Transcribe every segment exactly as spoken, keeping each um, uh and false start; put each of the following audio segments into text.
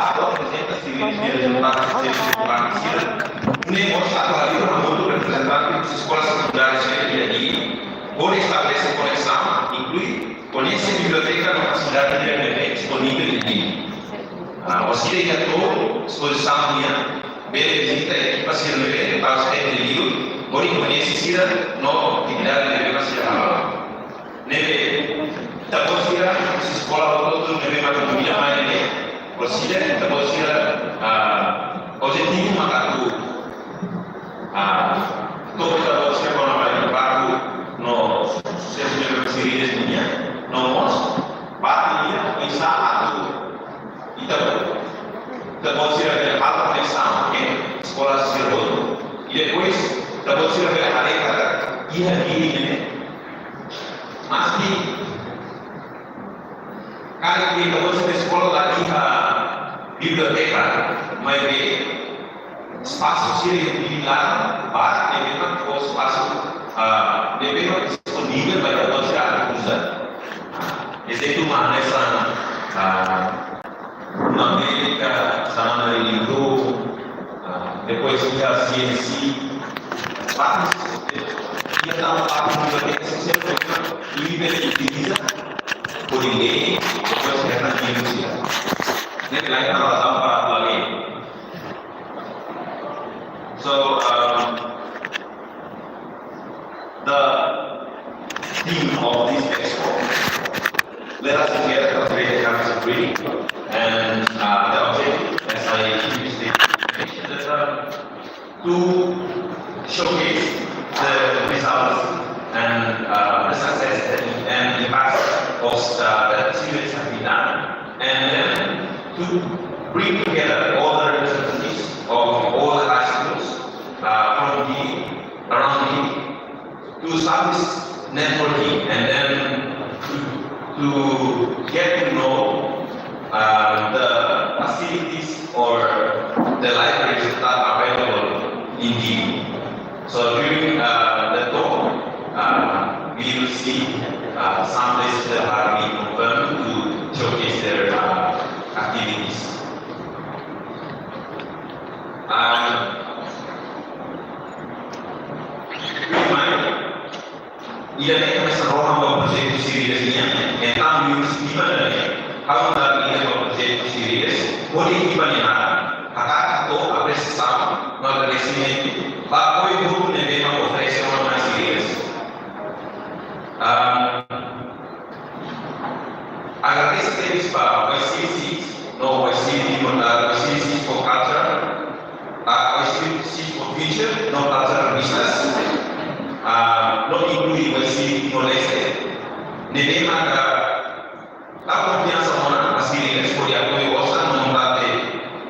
atu aprezenta sira-nia rezultadu sira, ne'e mós atu haruka hamutuk reprezentante husi eskola sekundária sira iha Dili, hodi estabelese koneksaun, inklui koñese biblioteka no fasilidade sira ne'ebé disponivel iha Dili. Ah, orsida iha to'o espozisaun nian, bele vizita ekipa sira ne'ebé tau step de livro, hodi koñese sira no atividade ne'ebé mak sira hala'o. Ne'ebé, ita-boot sira husi eskola hotu-hotu ne'ebé mak konvida mai ne'e, orsida ita-boot sira, ah, objetivu mak atu, ah, to'o ita-boot sira kona-ba ita-boot no susesu ne'ebé sira-nia nian, no mós, parte nian, oinsá atu ita, ita-boot sira bele halo koneksaun ho eskola sira hotu. I depois, ita-boot sira bele haree katak iha Dili ne'e, maski karik ita-boot sira eskola la iha biblioteka, maibé espasu sira iha Dili laran barak ne'ebé mak fó espasu, ah, ne'ebé mak disponivel ba ita-boot sira atu uza. Ezemplu mak hanesan, ah, ruma médika, semana de livro, ah, depois iha C N C, vários, iha tanba parte biblioteka sosiál, ne'ebé mak imi bele utiliza, hodi lee, depois iha livru sira. Ne'e lae, tanba, tanba atu lee. So, um, the theme of this expo, let us together cultivate the habits of reading, and, uh, the objective, as I previously mentioned, that, um, to showcase the results and, uh, the success and, and impact of, uh, that students have been done, and then to bring together all the representatives of all the high schools, uh, from Dili, around Dili, to establish networking and then to, to get to know, uh, the facilities or the libraries that are available in Dili. So during, uh, the talk, uh, we will see, uh, some places that have been confirmed to showcase their, uh, activities. Um, we might Ida-ne'e komesa rohan ba projetu sira-ne'e nian, entaun liuhusi tema ida-ne'e, ha'u atu ida ba projetu sira-ne'e, hodi ekipa nia naran, hakarak hato'o apresiasaun no agradesimentu ba apoiu hotu ne'ebé mak oferese ona mai sira-ne'e. Ah, agradese tebes ba Y C C no Y C C Timor, ah, Y C C for Culture, ah, Y C C for Future no Cultural Business, ah, no inklui Y C C Timor-Leste, ne'ebé maka dá konfiansa ona ba sira-ne'e hodi apoiu osan no montante,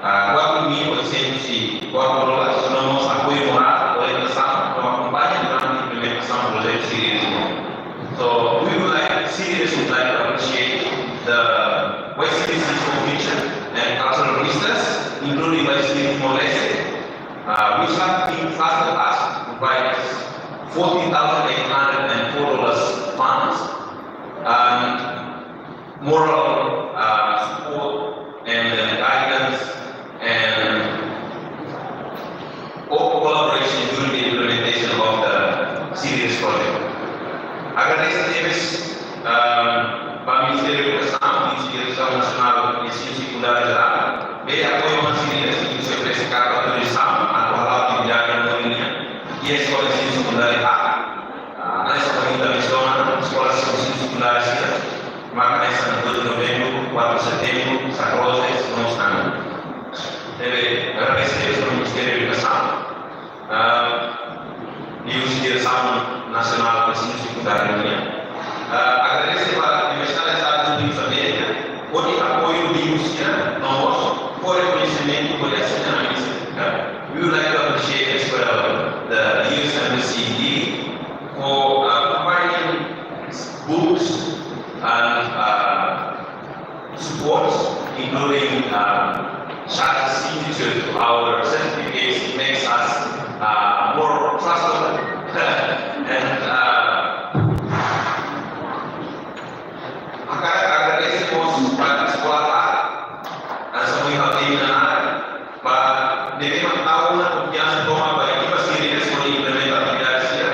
ah, kuatru mil oitosentus e kuatru dólares, no mós apoiu morál, orientasaun no akompaña durante implementasaun projetu sira-ne'e. So we would like, sira-ne'e would like to appreciate the Y C C for Future and Cultural Business, including Y C C Timor-Leste, uh, which have been trusted us to provide forty thousand eight hundred and four dollars funds, and moral, uh, support and, uh, guidance and co-, collaboration during the implementation of the sira-ne'e project. Agradese tebes, um, ba Ministériu Edukasaun, Ministériu Edukasaun Nasionál, Ensinu Sekundáriu Jerál, bele apoiu mai sira-ne'e, sira-ne'e oferese karta autorizasaun atu hala'o atividade no ninia, iha eskola ensinu sekundáriu, ah, hanesan ohin ita mensiona, eskola ensinu sekundáriu sira, maka hanesan doze de Novembru, kuatru de Setembru, Santa Cruz, no mós Tanjung. Ne'ebé, agradese tebes ba Ministériu Edukasaun, ah, liuhusi Diresaun Nasionál Ensinu Sekundáriu nian. Ah, agradese ba Universidade Estadu Unidu Amérika, hodi apoiu liuhusi sira, no mós fó rekoñesimentu hodi asina ami-nia sertifikadu. We would like to appreciate as well the U S Embassy in Dili for, uh, providing books and, uh, supports, including, uh, Shari's signature to our certificates, makes us, uh, more trustworthy. And, uh, hakarak agradese mós ba eskola, hanesan ohin Ita-nia área, ba ne'ebé mak tau ona konfiansa tomak ba ekipa sira-ne'e hodi implementa atividade sira.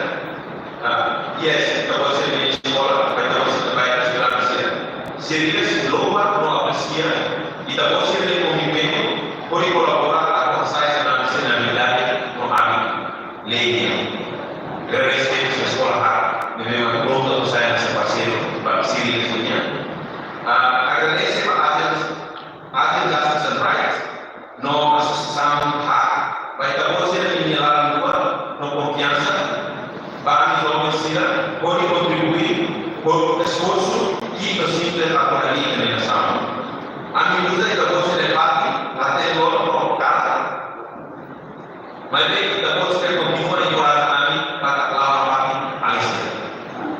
Ah, yes, ita-boot sira-nia eskola, ba ita-boot sira-nia estudante sira. Sira-ne'e louva no apresia ita-boot sira-nia komitmentu hodi kolabora atu hasa'e estudante sira-nia abilidade no hábitu leiria. Agradese ba eskola haat, ne'ebé mak prontu atu sai hanesan parseiru ba sira-ne'e. Ah, agradese ba Asian, Asian Justice and Rights no asosiasaun haat, ba ita-boot sira-nia laran luan no konfiansa ba ami joven sira hodi kontribui ho esforsu ki'ik no simples atu harii ita-nia nasaun. Ami uza ita-boot sira-nia fatin, hatene loron no kalan, maibé ita-boot sira kontinua iha ami para la'o fatin alin sira.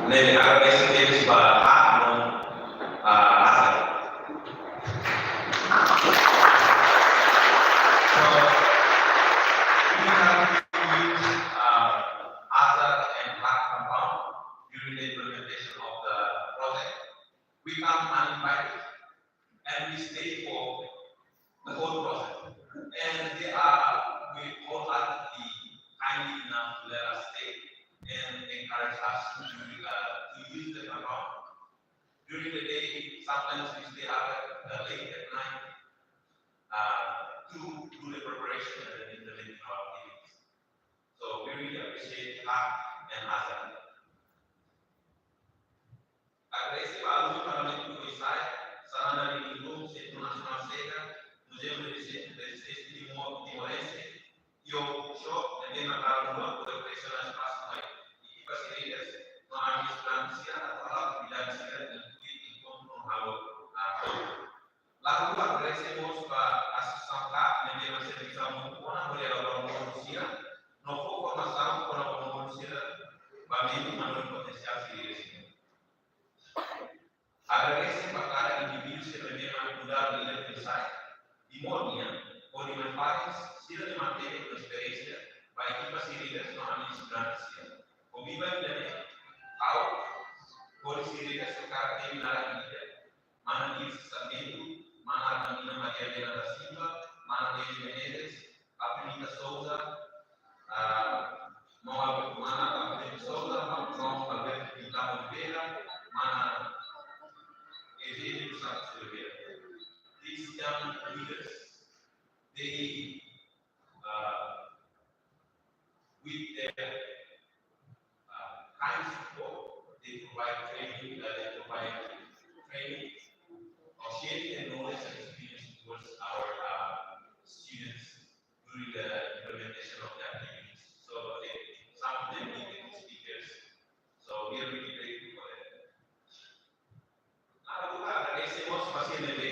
Ne'ebé agradese tebes ba haat no, ah, Asian. So, we have used, uh, Asian and haat compound during the implementation of the project. We come uninvited and we stay for the whole process. And they are, we wholeheartedly kindly enough to let us stay and encourage us to, uh, to use the compound. During the day, sometimes we stay up at, uh, late at night, uh, to do the preparation and then implementing our activities. So we really appreciate haat and Asian. Agradese ba alun Parlamentu Oisai, Saranda Rindu, Sentru Nasionál SEGA, Muzeu Reziste-, Rezisténsia Timor, Timorense, Yo Shop, ne'ebé mak dala rua hodi presiona espasu mai ekipa sira-ne'e, no ami estudante sira atu hala'o atividade sira, inklui enkontru no halo, ah, jogu. Lae, agradese mós ba asosiasaun haat, ne'ebé mak servisu hamutuk ona hodi elabora modu sira no fó formasaun kona-ba modu sira ba membru manorin potensiál sira-ne'e. Agradese ba kada indivíduu sira ne'ebé mak nu'udar líder Oisai, Timor nian, hodi mai fahe sira-nia matenek no esperiénsia ba ekipa sira-ne'e no ami estudante sira. Kombiba ida-ne'e, ha'u hodi sira-ne'e sukar temi naran ida. Mana Nilce Sarmento, Mana Armandina Maria Helena da Silva, Mana Deise Menezes, Aprinita Souza, ah, Maun Alberto, Mana Aprinita Souza, Maun Alberto Quintana Oliveira, Mana Eugênio dos Santos Oliveira. These young leaders, they, uh, with their, uh, kind support, they provide training, uh, they provide training, or share their knowledge and experience towards our, uh, students during the implementation of the activities. So they, some of them became speakers. So we are really grateful for that. Lae, agradese mós ba sira ne'ebé,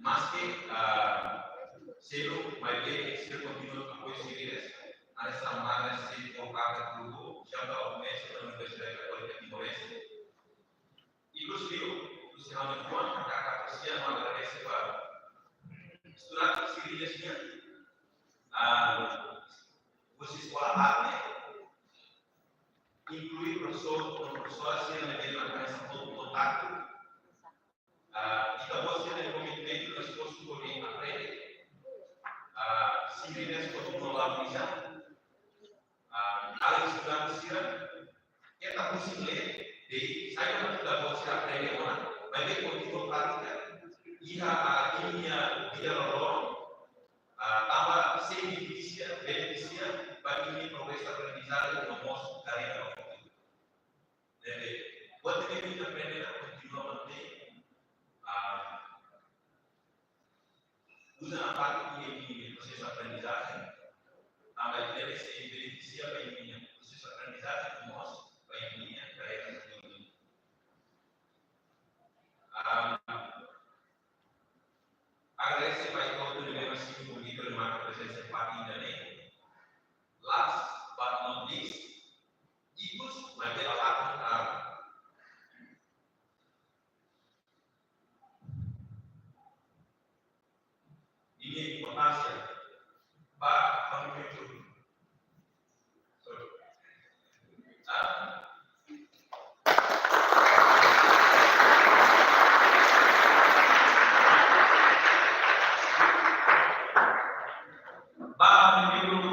maski, ah, seluk, maibé sira kontinua apoiu sira-ne'e, hanesan Mana Sentro Kaka Tugu, Jamba Umesi, Universidade Católica Timorense. Inkluzive, husi ha'u-nia fuan, hakarak apresia no agradese ba estudante sira-ne'e, ah, husi eskola haat ne'e, inklui profesór, profesora sira ne'ebé mak hanesan pontu kontaktu. Ah, ita-boot sira-nia komitmentu no esforsu hodi aprende. Ah, sira-ne'e kontinua valoriza. Ah, alin estudante sira, keta husik lee de'it, sai mak ita-boot sira aprende ona, maibé kontinua pratika iha, ah, imi-nia vida loroloron, ah, tanba sei benefisia, benefisia ba imi-nia progresu aprendizajen no mós karreira ba futuru. Ne'ebé, buat ne'ebé ita aprende ne'e kontinua mantein, ah, uza nafatin iha imi-nia prosesu aprendizajen, tanba ida-ne'e sei benefisia ba imi-nia prosesu aprendizajen no mós ba imi-nia karreira futuru. Ah, agradese ba ita hotu ne'ebé mak simu, bonita, ne'ebé mak prezensa iha fatin ida-ne'e. Last but not least, ikus, maibé la hakat, ah, nia importánsia ba família.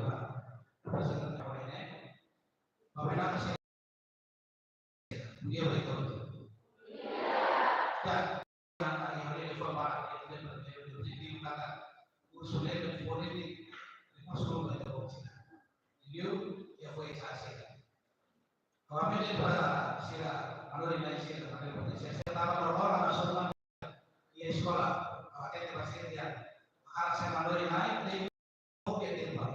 ba reprezentante ba ne'e. Ba ne'e, dia ba itu. Ya, yang tadi hari ini formal, dia tidak berpikir kata usul politik, usul dari Cina. Dia, dia foi saksi. Kami di para sira, kalau di lain sira, kami potensi. Saya tahu kalau orang masuk di sekolah, awak kita pasti dia. Hal saya kalau di lain, dia oke, dia, Pak.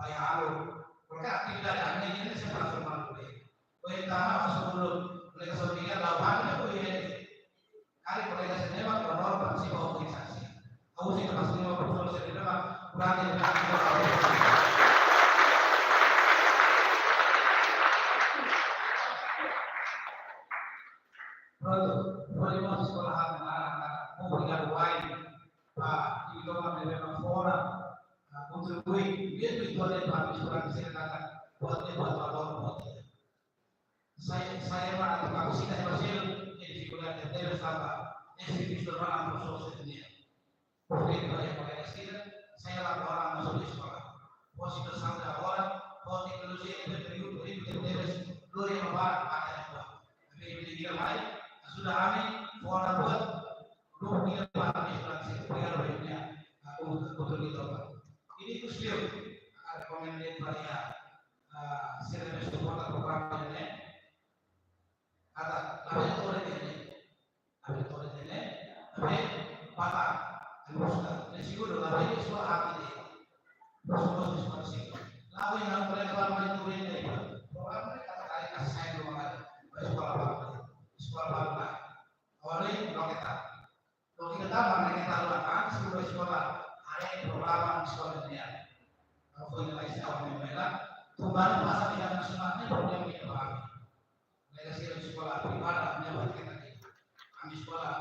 Pai halo, porque atividade ami ne'e sempre transformadu. Oi, tama masuk dulu. Mereka sendiri lawan, ya, oi, ya. Kali kolega sendiri mah, kalau orang sih mau organisasi. Aku sih termasuk lima puluh sendiri mah, kurang dari Pronto, foi uma escola, ah, ah, obrigado, Wai. Ah, e toma, me leva fora. Ah, contribui, mesmo enquanto é para misturar, que se trata, pode ter, pode ter, pode ter. Saya, saya, para tu kapasitas Brasil, e dificuldade de ter estava, esse misturar a pessoa se tinha. Porque para a escola, saya laporan masuk di sekolah. Pos itu sampai laporan, pos teknologi yang beribu, beribu, beribu, beribu, dua ribu empat, ada dua. Tapi ini kita mai, sudah kami, fora buat, dua puluh tiga, Pak, di sekolah, saya, biar banyak, aku, aku betul gitu, Pak. Ini itu sih, ada komen dari Pak, ya. Ah, sira ne'ebé suporta programa ne'e, ata, labele tole tiha ne'e, labele tole tiha ne'e, labele bata, ne'e buska, ne'e seguru, labele eskola aat tiha. Buska, buska, eskola seguru. Lalu yang nggak boleh keluar dari turun ne'e, programa ne'e ata kali kasih saya dua kali, eskola baru, eskola baru lah. Awalnya, kalau kita Kalau kita tambah, mereka tahu akan seluruh sekolah, ada yang programa di sekolah ini. Kalau kau tidak bisa, orang yang bela, kembali masa tidak nasional ini problem kita pahami. Mereka sih di sekolah pribadi, punya buat kita di. Kami sekolah,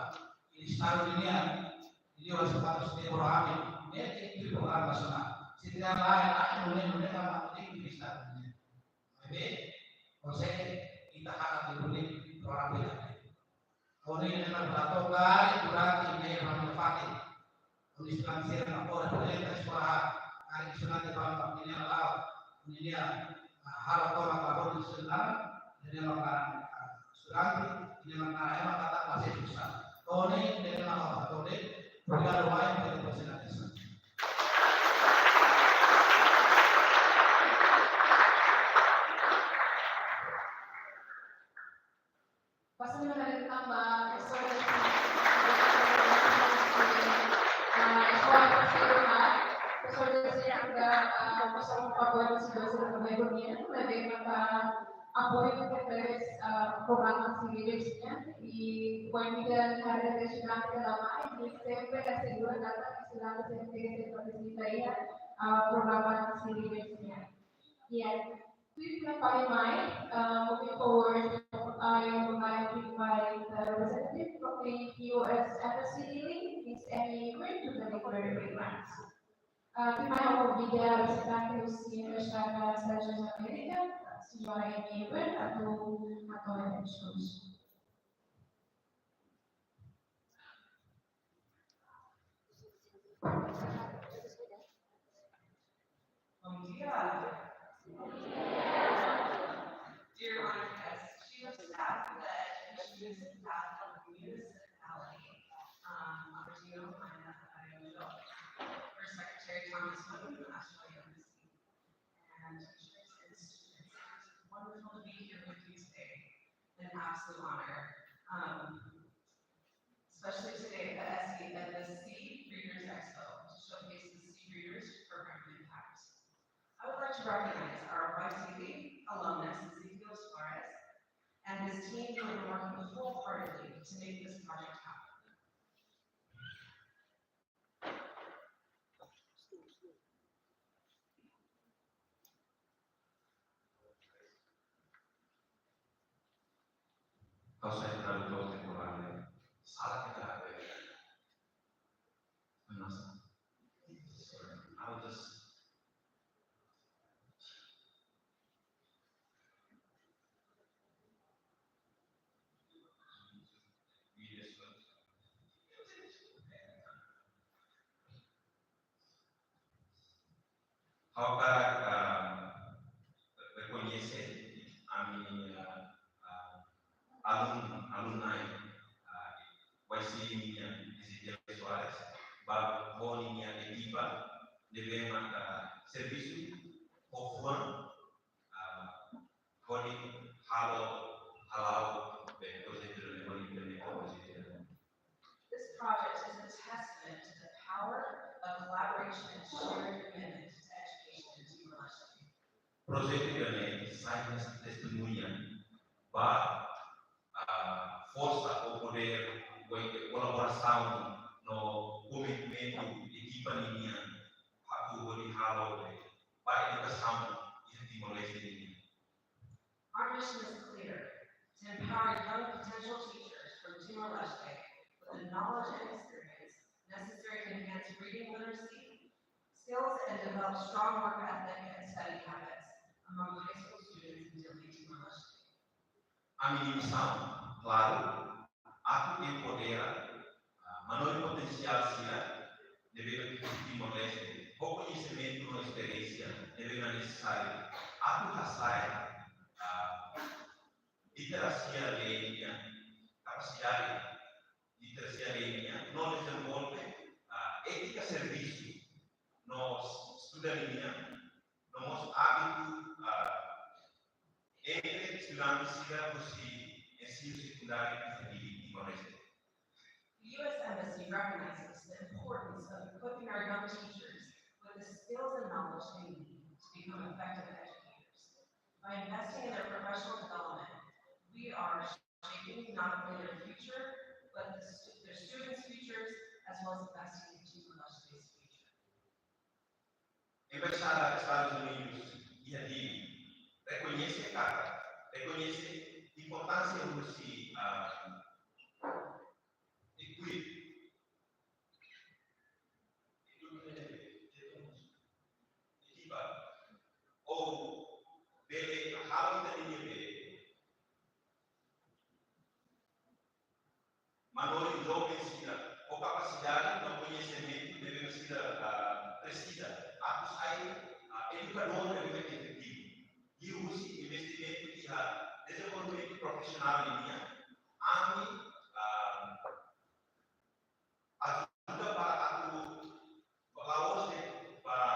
ini setahun ini ya, ini orang sepatu setiap orang ini. Ini itu program nasional. Setiap lain, lain, mulai, mulai, sama, ini di setahun ini. Jadi, konsep kita harus diberi program ini. Hodi ne'e mak atu kari durante ne'e mak atu fatin. Hodi estudiante sira mak ora proleta eskola, kari estudiante ba mak ne'e mak la'o. Hodi nia, ah, halo tomak labor di sekolah, ne'e mak, ah, estudiante, ne'e mak, ah, ema kata masih susah. Hodi ne'e mak atu hodi, hodi atu mai, hodi estudiante. Pasa mengenai tambah, profesor dari, ah, Eskola Profesionál, profesor dari sini juga, ah, profesor Papua dan sudah sudah bergabungnya, lebih maka apoio que temos, ah, programa de líderes, né? E com a medida de carreira regional que ela vai, e sempre assegura data que se dá sempre que se participa aí, ah, programa de líderes, né? E é Please, Pai Mai, uh, moving forward, I would like to invite the representative from the U S Embassy, Miss Amy Nguyen, to deliver the remarks. Uh, Pai Mai, ao convidar a representante do Senhor Estado dos Estados Américas, Senhora Amy Nguyen, atu, atu halo diskursu. Bom dia. Dear honored guests, Chief of Staff of the Education Staff of the Municipality, um, Aurelio Maina Araújo, for Secretary Thomas Moon, Australia Embassy, and teachers and students. It's wonderful to be here with you today. An absolute honor. Um, Especially today, the S E and the Seed Breeders Expo to showcase the Seed Breeders program impact. I would like to recognize our Y C V alumnus, Ezekiel Suarez, and his team, who have been working wholeheartedly to make this project happen. Ha'u sai tradutór temporáneu. Sala kita ada. Sorry, I'll just Ha'u hakarak, ah, rekoñese ami-nia, ah, alun, alumni, ah, Y C V nian, Ezekiel Suarez, ba ho ninia ekipa ne'ebé maka servisu ho fuan, ah, hodi halo hala'o be projetu ne'e hodi implementa projetu ne'e. This project is a testament to the power of collaboration and shared commitment to education in Timor-Leste. projetu ida-ne'e sai hanesan testemuña ba, ah, forsa ou podér, ou kolaborasaun no komitmentu ekipa ninian atu hodi halo ba edukasaun iha Timor-Leste ninian. Our mission is clear, to empower young potential teachers from Timor-Leste with the knowledge and experience necessary to enhance reading literacy skills and develop strong work ethic and study habits among high school students in Dili, Timor-Leste. Ami-nia misaun klaru, atu empodera, ah, manorin potensiál sira ne'ebé iha Timor-Leste ho koñesimentu no esperiénsia ne'ebé nesesáriu atu hasa'e, ah, literasia lee nian, kapasidade literasia lee nian, no dezenvolve, ah, étika servisu no estuda nian, no mós hábitu, ah, entre estudante sira husi ensinu sekundáriu iha Timor-Leste. The U S Embassy recognizes the importance of equipping our young teachers with the skills and knowledge they need to become effective educators. By investing in their professional development, we are shaping not only their future, but the stu-, their students' futures, as well as investing in Timor-Leste's future. Embaixada Estadus Unidus iha Dili rekoñese katak, rekoñese importánsia husi, ah, equipe, ekipa, ou bele halo ita-nia bele manorin joven sira ho kapasidade no koñesimentu ne'ebé sira, ah, presiza atu sai, ah, edukadór ne'ebé efetivu. Liuhusi investimentu iha dezenvolvimentu profisionál nian, ami, ah, ajuda para atu la'ós de'it, para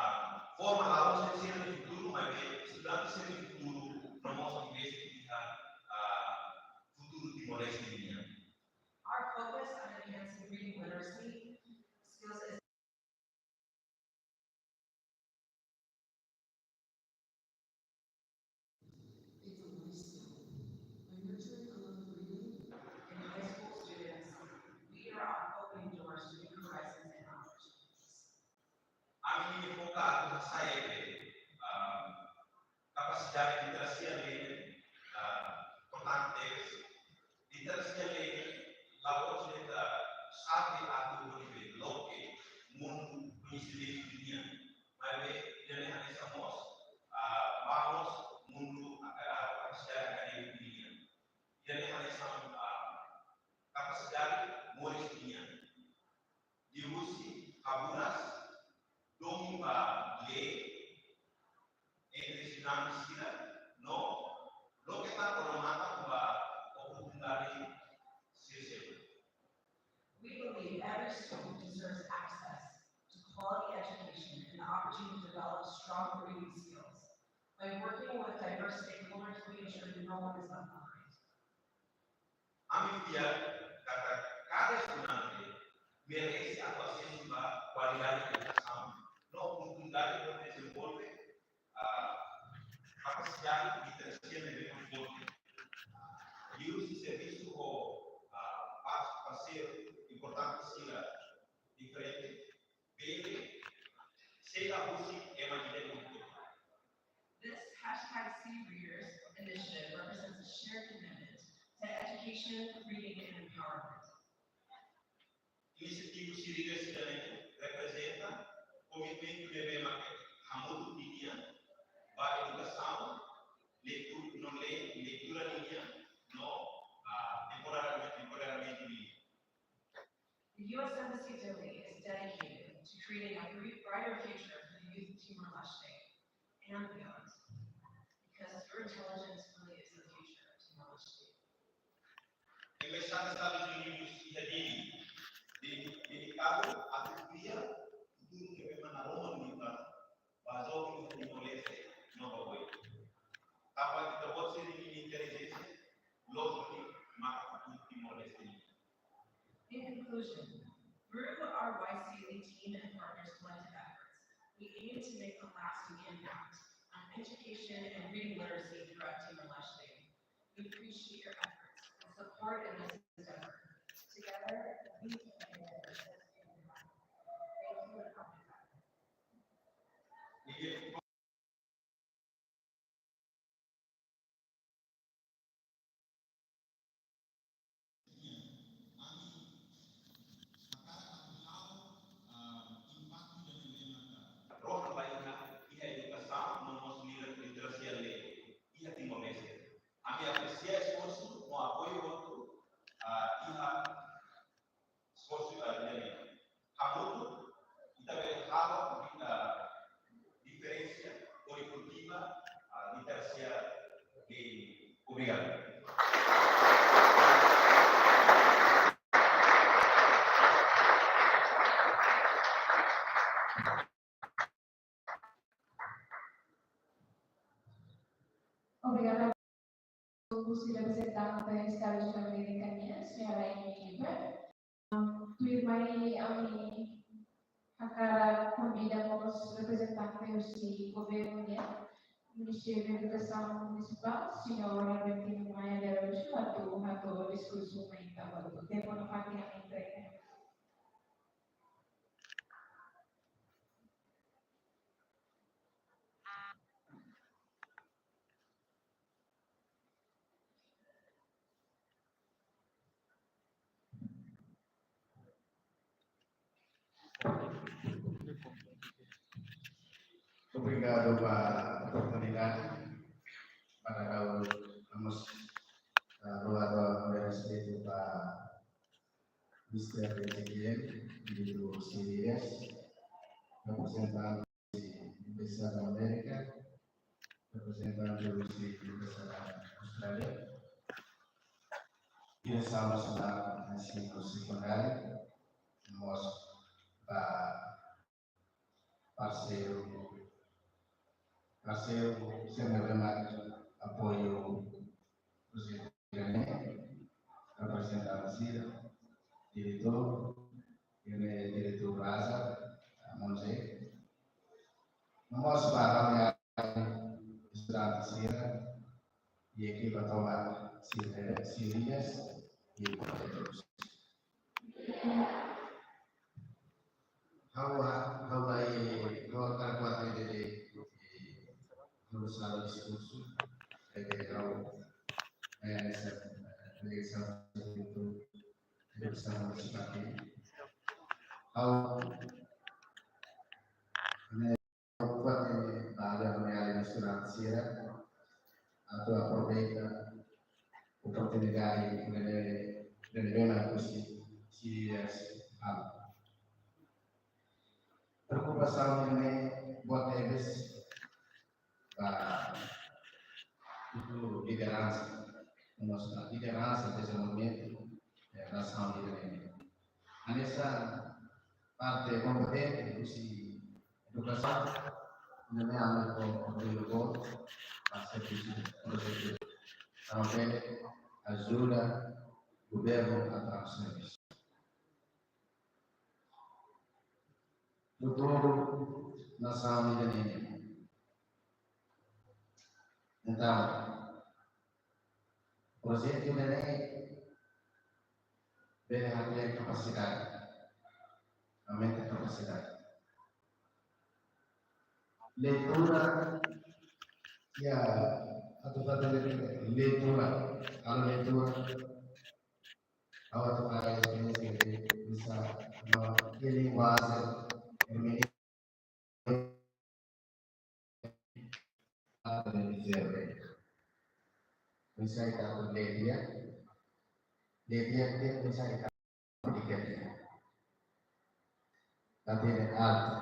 forma la'ós de'it sira-nia futuru, maibé estudante sira-nia futuru, no mós investe iha, ah, futuru Timor-Leste nian. Our focus on enhancing reading literacy skills is It's a lifestyle. By nurturing a love of reading in high school students, we are opening doors to new horizons and opportunities. Ami foka atu hasa'e, ah, kapasidade literasia lee, ah, importante. Literasia lee la'ós de'it xave atu hodi loke mundu koñesimentu nian. Maibé ida-ne'e hanesan mós, ah, ba mós mundu, ah, kapasidade akadémika nian. Ida-ne'e hanesan, ah, kapasidade moris nian. Liuhusi haburas domin ba lee entre estudante sira no loke tan ona matan ba oportunidade sira seluk. We believe every student deserves access to quality education and the opportunity to develop strong reading skills by working with diverse stakeholders. We ensure that no one is left behind. Ami fiar katak kada estudante merese atu asesu ba kualidade edukasaun no oportunidade para dezenvolve, ah, kapasidade literasia ne'ebé forte. Liuhusi servisu ho, ah, pars-, parseiru importante sira diferente, bele sela husi ema ida-idak. This hashtag See Readers initiative represents a shared commitment to education, reading, and empowerment. Inisiativa See Readers ida-ne'e reprezenta komitmentu ne'ebé mak hamutuk nian ba edukasaun, leitu-, no le-, leitura nian, no, ah, empoderamentu, empoderamentu nian. The U S Embassy Dili is dedicated to creating a bri-, brighter future for the youth of Timor-Leste and beyond, because your intelligence really is the future of Timor-Leste. Embaixada Estadus Unidus iha Dili de-, dedikadu atu kria futuru ne'ebé naroman liután ba joven Timor-Leste no ba oin. Tanba ita-boot sira-nia intelijénsia loos duni maka futuru Timor-Leste nian. In conclusion, through our Y C L E team and partners' collective efforts, we aim to make a lasting impact on education and reading literacy throughout Timor-Leste. We appreciate your efforts and support in this endeavor. Together, we can make a difference. Thank you and happy Saturday. Rohan ba iha, iha edukasaun no mós liter-, literasia lee iha Timor-Leste. Ami apresia esforsu no apoiu hotu, ah, iha esforsu, ah, ne'e. Hamutuk, ita bele halo, ah, diferensa hodi kultiva, ah, literasia lee. Obrigadu. Obrigada. Husi reprezentante Estadu Timor-Leste nian, señora Amy Liber. Tuirmai ami hakarak konvida mós reprezentante husi governu nian, Ministériu Edukasaun Munisipál, señór Albertino Maia de Araújo, atu hato'o diskursu mai ita hotu. Tempu nafatin ami entrega. Obrigadu ba oportunidade para ha'u mós, ah, hato'o respeitu ba Mister Ezequiel, Diretór Sirias, reprezentante Universidade da América, reprezentante Universidade Austrália, Diresaun Nasionál Ensinu Sekundáriu, mós ba parseiru, parseiru sira ne'ebé mak apoiu projetu ne'e, reprezentante sira, diretór, ne'e diretór Raza, Monze, mós ba estudante sira, i ekipa tomak sira, Sirias, i todos. Ha'u, ha'u, ha'u, ha'u hakarak kuat de, de, de, ha'u sala diskursu, de, de, ha'u, eh, esa, de, esa, de, esa, de, esa, ha'u, ne, kuat de, ba, de, de, de, estudante sira, atu aproveita oportunidade ne'ebé, ne'ebé mak husi Sirias halo. Preokupasaun ne'e boot tebes ba lideransa, no mós lideransa dezenvolvimentu, eh, nasaun ida-ne'e. Hanesan parte kompetente husi edukasaun, ne'e ami kontribui ba servisu projetu, tanba ajuda governu atu servisu. Futuru nasaun ida-ne'e. Entaun, projetu ida-ne'e bele hadi'a kapasidade, aumenta kapasidade. Leitura, ya, atu fahe leitura, leitura, halo leitura, ha'u atu fahe esperiénsia de bisa no ke linguajen, hermenêutica, bisa ita atu lee di'ak, lee di'ak, bisa ita atu komunika di'ak. Atu lee altu,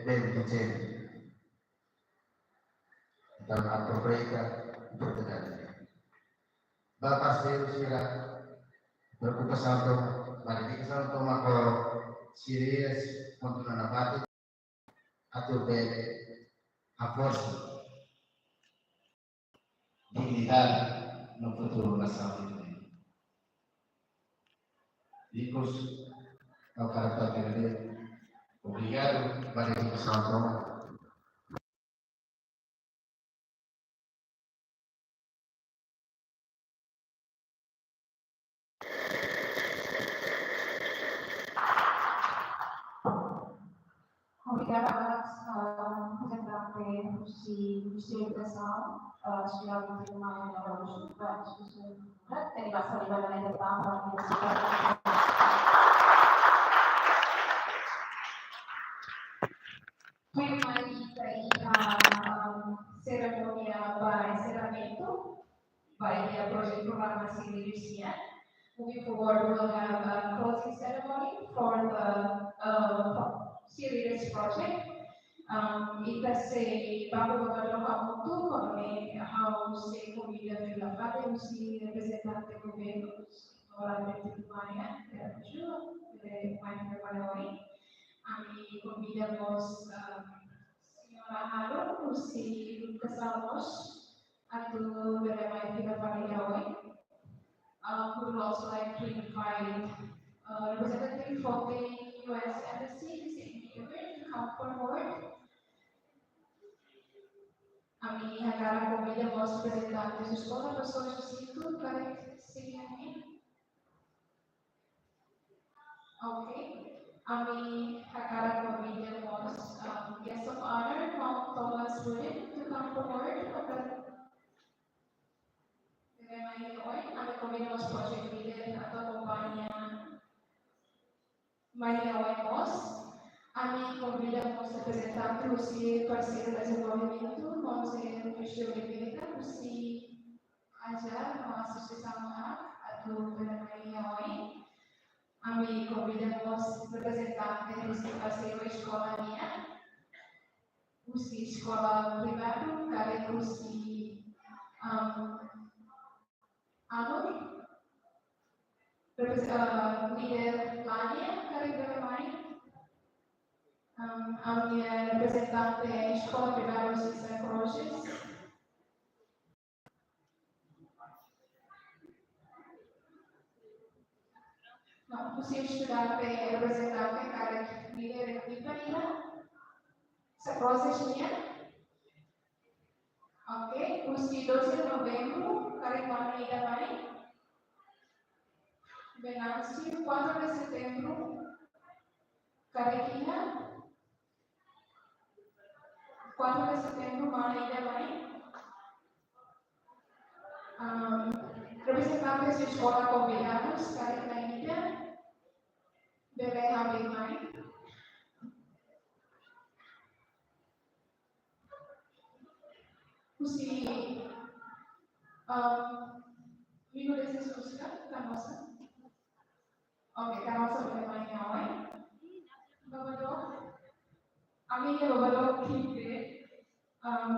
bem dizendo. Entaun, aproveita oportunidade. Ba parseiru sira, preokupasaun tomak, ba dedikasaun tomak ho Sirias, kontinua nafatin, atu bele haforsa dignidade no futuru nasaun ida-ne'e. Ikus, ha'u hakarak fila fali, obrigadu ba dedikasaun tomak. husi, husi edukasaun, eh, Señór Mario Araújo, ba diskusaun, eh, teni basa liu ba nia tentang, tuirmai ita iha, um, serimónia ba enserramentu ba iha projetu programa City Leaders nian. Moving forward, we will have a closing ceremony for the, uh, City Leaders project. Um, ita sei baku ba dook hamutuk, ha'u sei konvida fila fali husi reprezentante governu, Señora Betty Maria, Maria Araújo, bele mai fila fali oin. Ami konvida mós, um, Señora Alun, husi Edukasaun mós, atu bele mai fila fali iha oin. Uh, we would also like to invite, uh, representative from the U S Embassy, Mister Ingrid, to come forward. Ami hakarak konvida mós reprezentante husi Eskola Profesór Jacinto, karik sei mai. Oke. Ami hakarak konvida mós, um, guest of honor, Maun Thomas Wooden, to come forward. Oke. Bele mai iha oin, ami konvida mós project leader atu akompaña mai iha oin mós. Ami konvida mós reprezentante husi Parseiru Dezenvolvimentu, Maun José Cristiano Oliveira, husi AJAR, no Asosiasaun HAK, atu bele mai iha oin. Ami konvida mós reprezentante husi Parseiru Eskola nian, husi eskola privadu, karik husi, um, Alun, reprez-, eh, líder Lania, karik bele mai. Um, ami-nia reprezentante eskola privadu husi Santa Cruz. Husi estudante reprezentante karik líder ekipa iha Santa Cruz nian. Oke, husi doze de Novembru, karik mana ida mai? Venâncio, quatro de Setembro, karik iha? Quatro de Setembro, mana ida mai? Um, reprezentante husi eskola konvidadus, karik mai ida? Bele hamriik mai. Husi, um, Minggu de Jesus ka, Canossa? Oke, Canossa bele mai iha oin. Baba Doc. Ami iha Baba Doc Quinte. Um,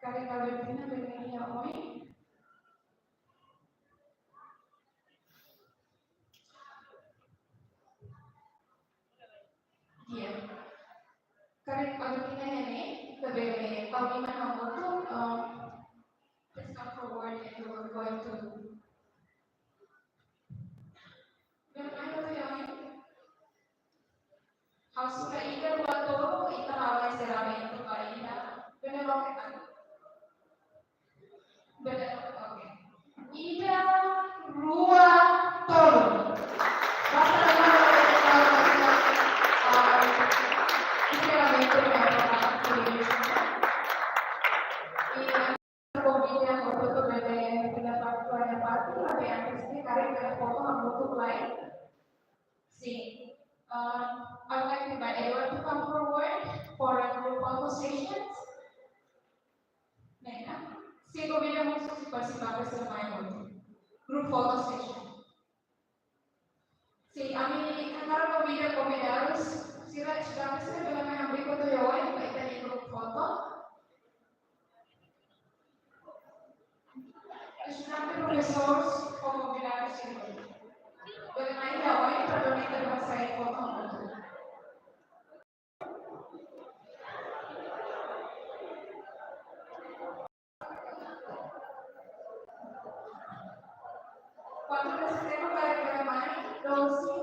karik Albertina bele mai iha oin. Iya. Karik Albertina iha ne'e, ita bele, kalau memang kamu tuh, um, please come forward and we're going to. Bele mai iha oin. Ha'u sudah ida, rua, tolu, ita halo enserramentu ba ida. Bele loke tan? Bele, oke. Ida, rua, tolu. Basta dengan, ah, enserramentu ba ida. Ida. Konvida hotu-hotu bele fila fali iha parte, tapi antes ne'e karik bele foto hamutuk lai. Sin. Uh, I would like to invite everyone to come forward for a group photo session. Ne'e, sin, konvida mós husi partisipante sira mai hotu. Group photo session. Sin, ami hakarak konvida konvidadus sira, estudante sira bele mai hamriik hotu iha oin, ba ita-nia grupu foto. Estudante, profesór, ho konvidadus sira bele mai iha oin, para ita bele hasai foto hamutuk. Kuandu resistensi para que mai, doze,